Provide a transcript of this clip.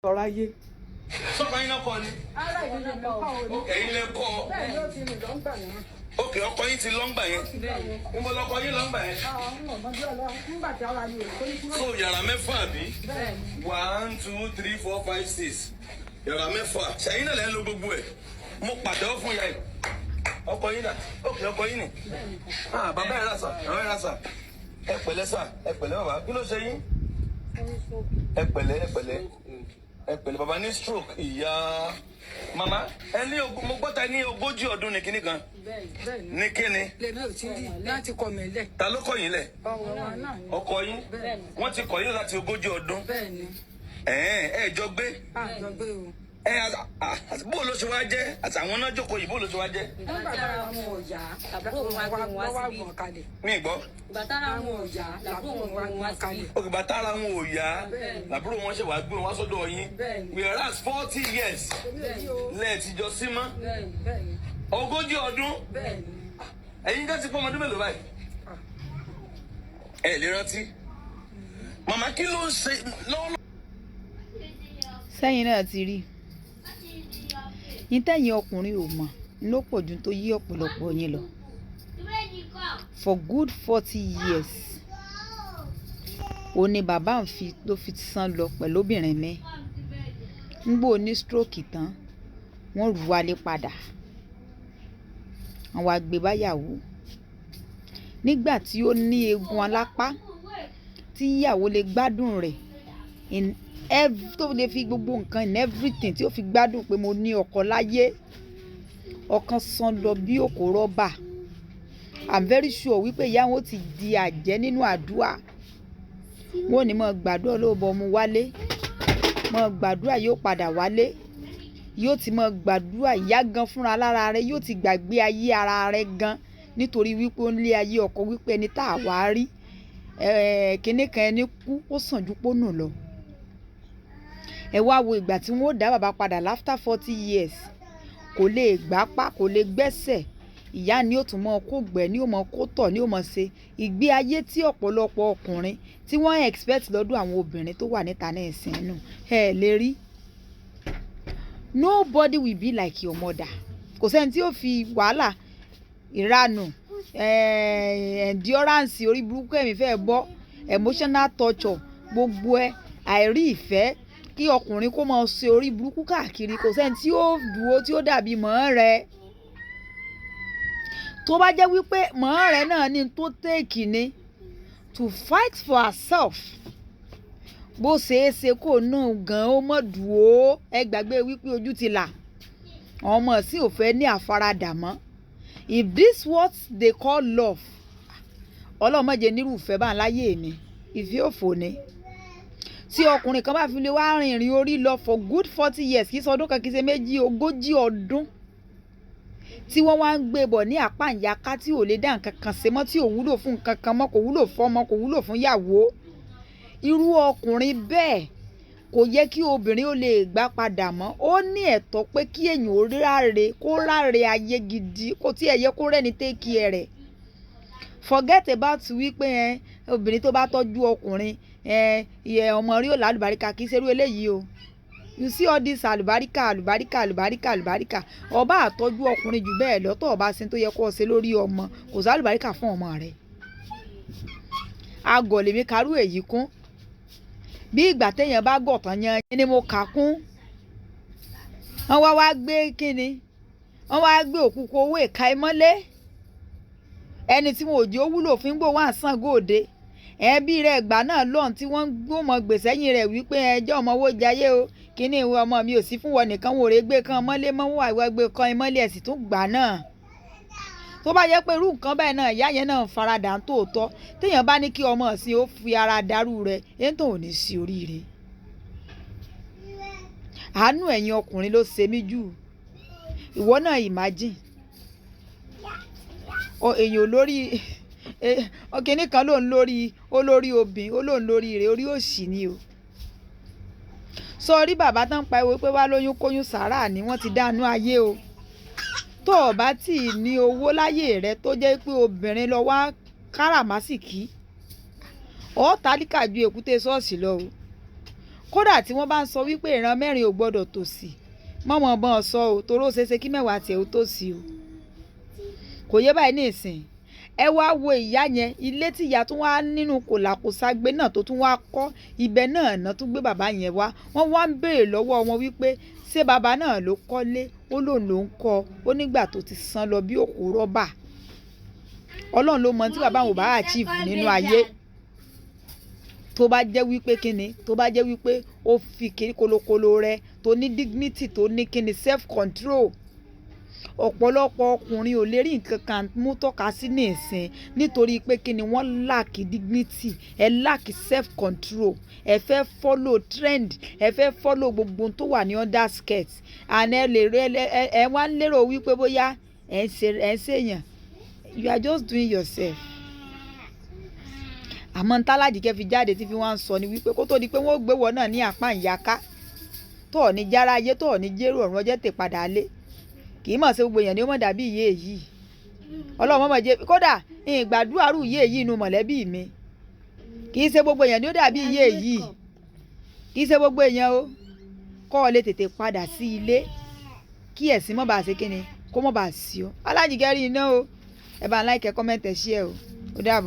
Ọ̀rọ̀ ayé. Sọ́kọ yín náà kọ́ ni? Ara ìdílé mi kọ́ o ní. Ẹ̀yin lẹ kọ́? Bẹ́ẹ̀ ló ti rìn lọ́ngbà náà. Òkè ọkọ yín ti lọ́ngbà yẹn? Ń bọ́ lọkọ yín lọ́ngbà yẹn? Àwọn ọmọ bí ọlọ́run nígbà tí ara mi ò tó ní kúrò. So yàrá mẹ́fà, àbí? Bẹ́ẹ̀ ni. One, two, three, four, five, six, yàrá mẹ́fà. Ṣẹ̀yin náà lẹ́ ń lo gbogbo ẹ̀? Mo pàtẹ́wọ́ fún ìyá yìí. Ọkọ yín dà? Òkè ọkọ yín ni. Ah, bàbá ẹ̀ rà sà, àwọn ẹ̀ rà sà. Ẹ pẹ̀lẹ́ sà, ẹ pẹ̀lẹ́ bàbá. Kí ló ṣe yín? Ẹ pẹ̀lẹ́, ẹ pẹ̀lẹ́, ẹ pẹ̀lẹ́ bàbá. Ní stroke. Ìyá màmá ẹ ní ogún, mo gbọ́ta ní 40 ọdún ní kinní kan. Bẹ́ẹ̀ ni. Ní kíni? Lèmi ò ti rí láti kọ mi lẹ̀. Ta ló kọ̀ yín lẹ̀? Ọwọ́ wa náà ni. Ọkọ yín? Wọ́n ti kọ̀ yín láti 40 ọdún? Bẹ́ẹ̀ ni. Ẹ̀ẹ́n, ẹ jọ gbé? Àjọ gbé o. Ẹ bó ló ṣe wá jẹ́? Àtàwọn náà jókòó yìí, bó ló ṣe wá jẹ́? Nígbà tára wọn ò yá, Àbúrò wọn wá gbé wọn wá lọ́wọ́ síbí. gbọ̀n kalẹ̀. Mi gbọ́. Ìgbà tára Àwọn wọn ò yá, làbúrò wọn wá gbọ̀n kalẹ̀. Òkè bàtà ara wọn ò yá, làbúrò wọn ṣe wàá gbé wọn wá sọ́dọ̀ yín. Bẹ́ẹ̀ni. Whereas 40 years lẹ́ẹ̀tì jọ sí mọ́. Bẹ́ẹ̀ ni. 40 ọdún. Bẹ́ẹ̀ ni. Ẹ̀yin ká ti pọ́ ọmọdún mélòó báyìí? Ẹ lè rántí. Màmá, kí ló ń ṣe lọ́wọ́? Sẹ́yìn náà ti rí yín tẹ̀yìn ọkùnrin ò mọ̀ ló pọ̀ ju tó yí ọ̀pọ̀lọpọ̀ yín lọ. For good 40 years ó ní bàbá ń fi ló fi sán lọ pẹ̀lú obìnrin mi. Ń gbò ní stroke tán, wọ́n rù wálé padà, wọ́n wá gbé báyàwó nígbà tí ó ní eegun alápá tí ìyàwó lè gbádùn rẹ̀ in every tó lè fi gbogbo nǹkan in everything tí ó fi gbádùn pé mo ní ọkọ láyé. Ọkàn sán lọ bí òkò rọ́bà. I'm very sure wípé ìyá wọn ó ti di àjẹ́ nínú àdúrà. Wọn ò ní mọ̀ gbàdúrà lóòbọ̀ mu wálé, mọ̀ gbàdúrà yóò padà wálé. Yóò ti mọ̀ gbàdúrà. Ìyá gan fúnra lára rẹ̀ yóò ti gbàgbé ayé ara rẹ̀ gan, nítorí wípé ó ń lé ayé ọkọ, wípé ẹni tá a wá rí kinní kan, ẹni kú ó sàn ju pónù lọ. Ẹ wá wo ìgbà tí wọ́n ó dá bàbá padà after 40 years, kò lè gbápá, kò lè gbẹ́sẹ̀. Ìyá ni ó tún mọ kó gbẹ́, ni ó mọ kó tọ̀, ni ó mọ ṣe ìgbé ayé tí ọ̀pọ̀lọpọ̀ ọkùnrin tí wọ́n expect lọ́dọ̀ àwọn obìnrin tó wà níta náà ẹ̀sìn nù. Ẹ lè rí, nobody will be like your mother. Kò sẹ́ni tí ó fi wàhálà, ìranù, endurance, orí burúkú, ẹ̀mí fẹ́ bọ́, emotional torture, gbogbo ẹ̀, àìrí ìfẹ́, kí ọkùnrin kó máa ṣe orí burúkú káàkiri. Kò sẹ́ni tí ó dúró tí ó dàbí mọ́ rẹ̀. Tó bá jẹ́ wípé mọ́ rẹ̀ náà ní tó take ni to fight for herself, bó ṣeé ṣe kó náà gan ó mọ̀ dúró. Ẹ gbàgbé wípé ojú ti là, ọmọ sí ò fẹ́ ní àfaradà mọ́. If this what they call love, Ọlọ́run má jẹ́ nírúfẹ́ bá ń láyé mi. Ìfẹ́ òfò ni. Tí ọkùnrin kan bá fi lè wá rìn ìrìn orí lọ for good 40 years, kì í ṣe ọdún kan, kì í ṣe méjì, 40 ọdún, tí wọ́n wá ń gbé bọ̀ ní àpá ìyáká, tí ò lè dá nǹkan kan ṣe mọ́, tí ò wúlò fún nǹkan kan mọ́, kò wúlò fọ́mọ, kò wúlò fún ìyàwó, irú ọkùnrin bẹ́ẹ̀ kò yẹ kí obìnrin ó lè gbà padà mọ́. Ó ní ẹ̀tọ́ pé kí èèyàn ó ráre, kó ráre ayé gidi, kó tí ẹ yẹ kó rẹ́ni take care rẹ̀. Forget about wípé ẹ obìnrin tó bá tọ́jú ọkùnrin ẹ ìyẹ ọmọ rí ò lálùbáríkà. Kì í ṣerú eléyìí o. You see all this àlùbáríkà, àlùbáríkà, àlùbáríkà, àlùbáríkà, ọba àtọ́jú ọkùnrin jù bẹ́ẹ̀ lọ́tọ̀, ọba sin tó yẹ kó o ṣe lórí ọmọ, kò sí àlùbáríkà fún ọmọ rẹ̀. Agọ̀ lèmi karú èyí kún. Bí ìgbà téèyàn bá gọ̀ tán yan ni mo kà kún. Wọ́n wá wá gbé kínni, wọ́n wá gbé òkú owó ìka ẹ mọ́lé, ẹni tí wọn ò jẹ́ ó wúlò fún gbò wá Ṣàngó Òde. Ẹbí rẹ̀ gbà náà lọ́hùn tí wọ́n ń gbọ́mọ gbèsè ẹ̀yìn rẹ̀ wípé ẹjọ́ ọmọ owó jayé o, kíní ìwé ọmọ mi ò sí fún wọn nìkan, wọn ò rè gbé kan mọ́lé mọ́, wọn àìwá gbé kan mọ́lé, ẹ̀sìn tún gbà náà. Tó bá yẹ pé irú nǹkan báyìí náà ìyá yẹn náà ń faradà ń tòótọ́, téèyàn bá ní kí ọmọ ọ̀sìn ó fi ara darú rẹ̀, èyí tó ò ní sí oríire. Àánú ẹ̀yin ọkùnrin ló ṣe mí jù. Ìwọ náà imagine ọ èèyàn lórí ọkìnní kan ló ń lórí olórí obìnrin, ó lóun lórí rẹ̀, orí òṣì ni o. Sọ rí bàbá tán pariwo pé wá lóyún kóyún sàárà ni wọ́n ti dánú ayé o. Tó o bá tí ì ní owó láyé rẹ, tó jẹ́ pé obìnrin lọ wá káràmásìkí, ọ tálíkà ju èkúté ṣọ́ọ̀ṣì lọ o. Kódà tí wọ́n bá ń sọ wípé ìran mẹ́rin ò gbọ́dọ̀ tòṣì, mọ́mọ́ bọ́n sọ o, toró ṣeéṣe kí mẹ́wàá tiẹ̀ ó tòṣì o. Kò yé báyìí ní ìsìn. Ẹ wá wo ìyá yẹn, ilé tí ìyá tún wá nínú kòlàkòságbe náà tó tún wá kọ́, ibẹ̀ náà náà tún gbé bàbá yẹn wá. Wọ́n wá ń béèrè lọ́wọ́ wọn wípé ṣé bàbá náà ló kọ́lé? Ó lóun ló ń kọ́. Ó nígbà tó ti san lọ bí òkú rọ́bà. Ọlọ́run ló mọ tí bàbá òun ò bá achieve nínú ayé. Tó bá jẹ́ wípé kíni, tó bá jẹ́ wípé ó fi kíni kolokolo rẹ, tó ní dignity, tó ní kíni self control. Ọ̀pọ̀lọpọ̀ ọkùnrin ò lè rí nǹkan kan mú tọ́ka sí ní ìsìn nítorí pé kíni, wọ́n lack dignity, ẹ lack self control, ẹ fẹ́ follow trend, ẹ fẹ́ follow gbogbo ohun tó wà ní under skirt, and ẹ lè rí ẹ ẹ wá ń lérò wípé bóyá ẹ ń ṣe ẹ ń ṣèyàn. You are just doing yourself. Àmọ́ ń tálájìkẹ́ fi jáde tí fi wá ń sọ ni wípé kó tó di pé wọ́n ó gbé wọ náà ní apá ìyáká tó ọ̀ ní jára ayé, tó ọ̀ ní jérò ọ̀run ọjọ́ tè padà lé. Kì í mọ̀ sí gbogbo èèyàn ni ó mọ̀ dàbí ìyé èyí. Ọlọ́run mọ̀mọ́ jẹ́ kódà ìgbàdúrà rú ìyé èyí inú mọ̀lẹ́bí mi. Kì í ṣe gbogbo èèyàn ni ó dàbí ìyé èyí. Kì í ṣe gbogbo èèyàn o. Kọ́ ọ lè tètè padà sí ilé kí ẹ̀sìn mọ́ bá ṣe kíni, kó mọ́ bá sí ọ. Alájìkẹ́ rí iná o. Ẹ bá ń like, comment, ẹ share o. Ó dàbọ̀.